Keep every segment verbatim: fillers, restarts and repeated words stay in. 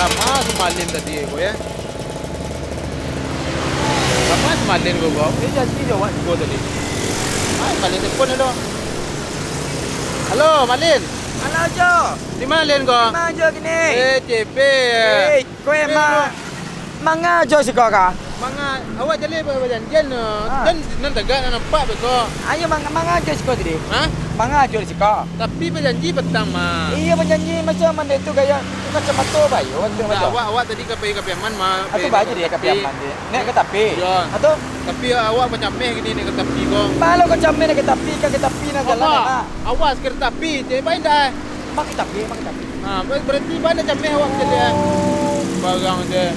Lamo si Malin tadi ko, yo. Lamo si Malin ko, ko. Eh, janji jo awak juo tadi. Ah, Malin telepon dulu. Halo, Malin. Halo, Jo. Di ma Lin ko? Di ma Jo kini? Eh, cebek. Eh, ko emang manga Jo siko ka? Manga, awak jaleh ba-, bajanjian no. Ha. Jan nan tagak nan nampak beko. Ayo, manga, manga Jo siko tadi? Ha? Manga Jo siko? Tapi bajanji patang mah. Iyo, bajanji macam mano itu gaya kacamato bayo, bantuak Ndak, bayo. Awak, awak tadi ka pai ka Piaman mah. Atu pai baja ka dia ka tapi. Piaman dia. Naik ka tapi. Yo. Atu? Tapi awak bacameh gini naik ka tapi ko. Balo ka cameh naik ka tapi, ka, ka tapi nan jalan Awak, enak. Awas kereta api, cek baik ndak? Mak ka tapi, mak ka tapi. Ha, ber-, berarti banyak cameh awak macam dia. Oh. Barang dia.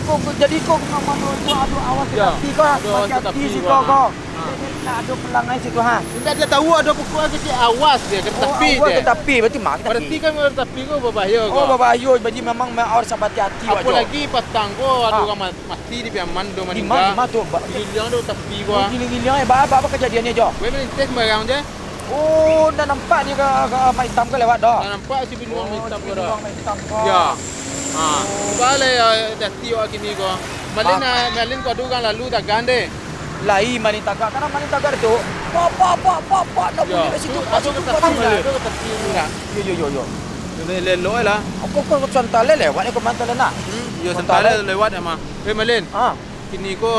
Kok, kok jadi kok ka mano itu, aduh, awas Yo. Tapi ko, Aduh, awas hati-hati tapi siko ko. Ko. Ha. Jadi nak ado pelang ai situ, ha. Indak dia tahu ado pokok kecil, awas dia, kereta Oh, api awas dia. Kereta api, berarti mak ka tapi. Berarti kan kereta api ko berbahaya ko. Oh, berbahaya, jadi memang ma-, harus hati-hati awak, Jo. Apalagi patang ko ado Ha. urang ma-, mati di Piaman, do Di maningga. Ma, di ma tu, Ba? Di Giliang do tapi ko. Oh, di Giliang, eh, ba, ba, ba kejadiannyo, Jo? Gue melintas sembarang je. Oh, ndak nampak dia ka, ka mak itam ka lewat doh? Ndak nampak si biluang Oh, mak itam si ko doh. Biluang mak itam ko. Ya. Ha. Oh. Baleh, ah, hati awak kini ko. Malin, Ah. ah, Malin ko ado urang lalu dagang deh. Lai Malin tagak, karano Malin tagak tu. Pak, pak, pak, pak, pak, nak Ya. bunyi kat situ, Tu kat ado situ, kereta kat situ. Malin, ado kereta api tu. Yo, yo, yo, yo. Elok-elok lah. Aku, aku santai lewat ni, aku mantai lah nak. Hmm, yo, Mantai santai lah. Lewat, Ama. Eh, Malin. Ah. Kini ko,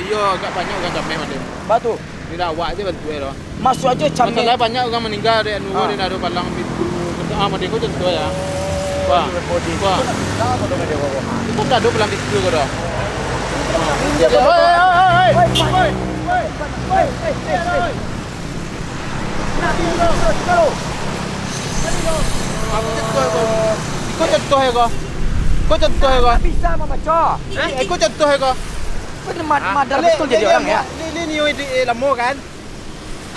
iyo agak banyak urang cameh, Malin. Ba tu. Indak awak je bantuak e doh. Masuak ajo cameh. Masalah banyak urang maningga dek anu, Ha. dek ndak ado palang pintu. Ah, model ko contoh ya. Wah. Wah. Itu ndak ado palang pintu ko doh. Oi, oi, oi, oi. Oi, oi, oi, oi. Iko contoh e ko. Iko contoh e ko. Bisa mambaco. Eh, iko contoh e ko. Ko ni mad-, Hah? madal Lek, betul jadi lek orang, lamo, ya? Lek, lek nio di, eh, lamo kan?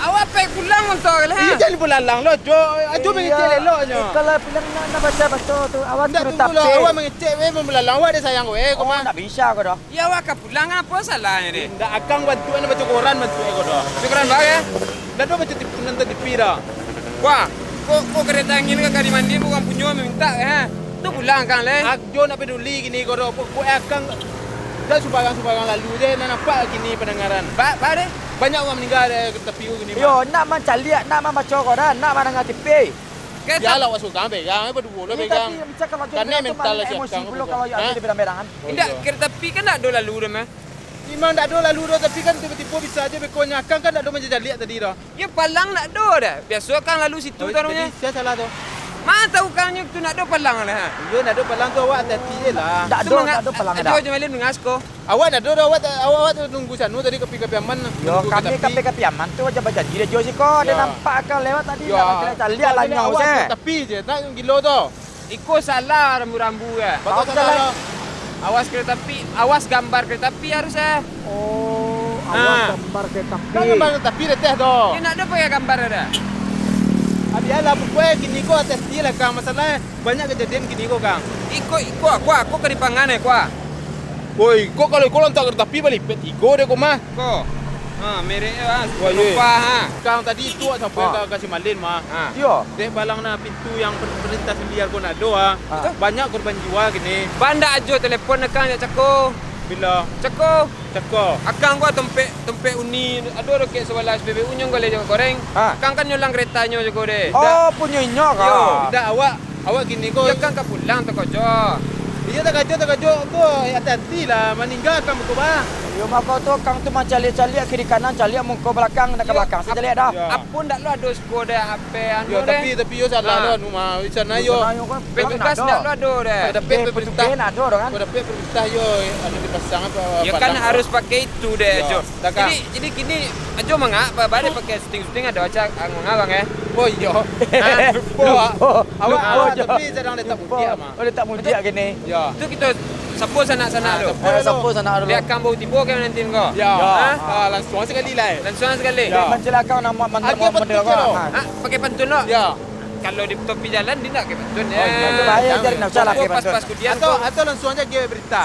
Awak pai pulang motor lah. Iyo, jan bulalang lo, Jo. Ajo Iyo. mangecek elok nyo. Eh, kalau pulang nak, nak baco-baco tu, awak Ndak kena tunggu lo, tapik. Awak mangecek, weh, bulalang. Awak dek sayang, weh, ko Oh, mah. ndak bisa ko doh. Ya, awak ka pulang, apo salahnyo deh? Ndak, akang bantuak e baco koran, bantuak e ko doh. Baco koran ba, ya? Ndak ado baco tip-, nonton T V doh. Wah, kok, kok kereta angin ka kari mandi, bukan punyo, minta, eh. Tu pulang, Kang, leh. Ajo ndak peduli kini ko doh. Pokok e akang jan subarang-subarang lalu je, nan nampak kini pandangaran. Ba, ba deh. Banyak urang maningga dek tapi ko kini, Yo, Mak. Nak mancaliak, nak mambaco koran, nak mandanga T V. Kereta Bialah awak surang pegang, eh, baduo lo Ini pegang. Tapi macam kalau Kan jodoh ni tu mental main lah siap emosi kang pulo tu. Kalau Hah? Ada berang-berangan. Oh, Indak, iyo. Kereta api kan ndak ado lalu doh, mah. Memang ndak ado lalu doh, tapi kan tibo-tibo bisa aja beko nyo akang kan ndak ado manjajaliak tadi doh. Yo, palang ndak ado doh. Biaso akang lalu situ Oh, taruhnyo. Jadi, sia salah tu? Ma tahu kang nyo tu ndak ado palang lah, ha. Iyo, ndak ado palang tu awak hati-hati je lah. Ndak Tu ado, manga-, ndak ado palang ajo dah. Ajo Malin mangas ko. Awak ndak ado doh, awak ta-, awak, awak tu nunggu sanu tadi ka Pi-, ka Piaman, Yo, nunggu kami ka Tapi. Ka Pi-, ka Piaman tu aja bajanji dah jo siko. Ada Yo. Nampak akang lewat tadi, Yo. Ndak bakal caliak Kau lah tadi nyau awak se. Ka Tapi je, nak gilo tu. Iko salah rambu-rambu ya. Bako Apa salah salah? Lo. Awas kereta api, awas gambar kereta api harus eh. Oh, awak Ha. Gambar kereta api. Kan gambar kereta api dah teh tu. Yo, ndak ado pakai gambar dah. Abialah pokok e kini ko hati-hati lah kang, masalah e banyak kejadian kini ko kang. Iko, iko, kuah, kuah ka dipangan eh, kuah. Woi, kok kalau iko lantak kereta api balipek tigo deh kok mah. Ko. Ha, merek e, ha, Wah, ye. Penumpang, ha. Kang tadi itu awak sampai Ha. ka, ka si Malin mah. Ha. Iyo. Dek balang nah pintu yang per-, perintah sembiar ko nado ha. Ha. Banyak korban jiwa kini. Bandak ajo telepon kang jak cako. Bila? Cako. Cako. Akang ko tompek, tompek uni, ado ado kek sebelah S P B U nyo gale jo goreng. Ha. Kang kan nyolang keretanyo jo ko deh. Oh, punyo inyo ka? Yo. Indak awak Awak kini ko Iyo kan ka pulang tu ko jo. Iyo takajo, takajo tu, eh, hati-hati lah, maningga kan muko bah. Iyo mako tu, kang tu macaliak-caliak kiri kanan, caliak muko balakang, nak ka Iyo, balakang, ap-, sacaliak dah. Iyo. Apo ndak lo ado siko deh, ape anu Yo, deh. Tapi, tapi yo salah Ha. lo anu mah, di sana yo. Di sana yo kan, Pe-, petugas ndak lo ado deh. Kau dapek Pe-, pemerintah. Petugas ndak ado kan? Kau dapek pemerintah yo, anu dipasang apa, Yo kan palang. Harus pakai itu deh, Iyo. Jo. Dah, Kang. Jadi, jadi kini ajo mangak, ba-, balik pakai syuting-syuting ado acara anu abang eh. Oh iyo. Ha? Lupo. Lupo. Awak, Lupo, awak Jo. Tapi sadang letak Lupo. Mudiak mah. Oh, letak mudiak kini. Ya. Tu kito sapo sanak-sanak Ah, tu. Sapo Eh, dulu. Sapo sanak dulu. Di akang bau tibo kan nanti ko. Ya. Ha? Ah, langsung sekali lah. Eh. Langsung sekali. Ya. Mancilakang nama Aja mandar-mandar penting ko. Kiro. Ha? Ha, pakai pantun lo. Ya. Kalau di topi jalan dia nak pakai pantun. Oh, iya. Ya. Bahaya jadi nak salah Sapo pakai pantun. Pas-pas kudian Atau, ko. Atau langsung aja ke berita.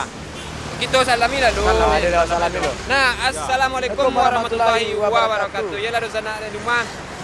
Kito salami lalu. Salam dulu, salam dulu. Nah, Ya. Assalamualaikum Assalamualaikum warahmatullahi warahmatullahi wabarakatuh. wabarakatuh. Yalah, dosa nak dari rumah.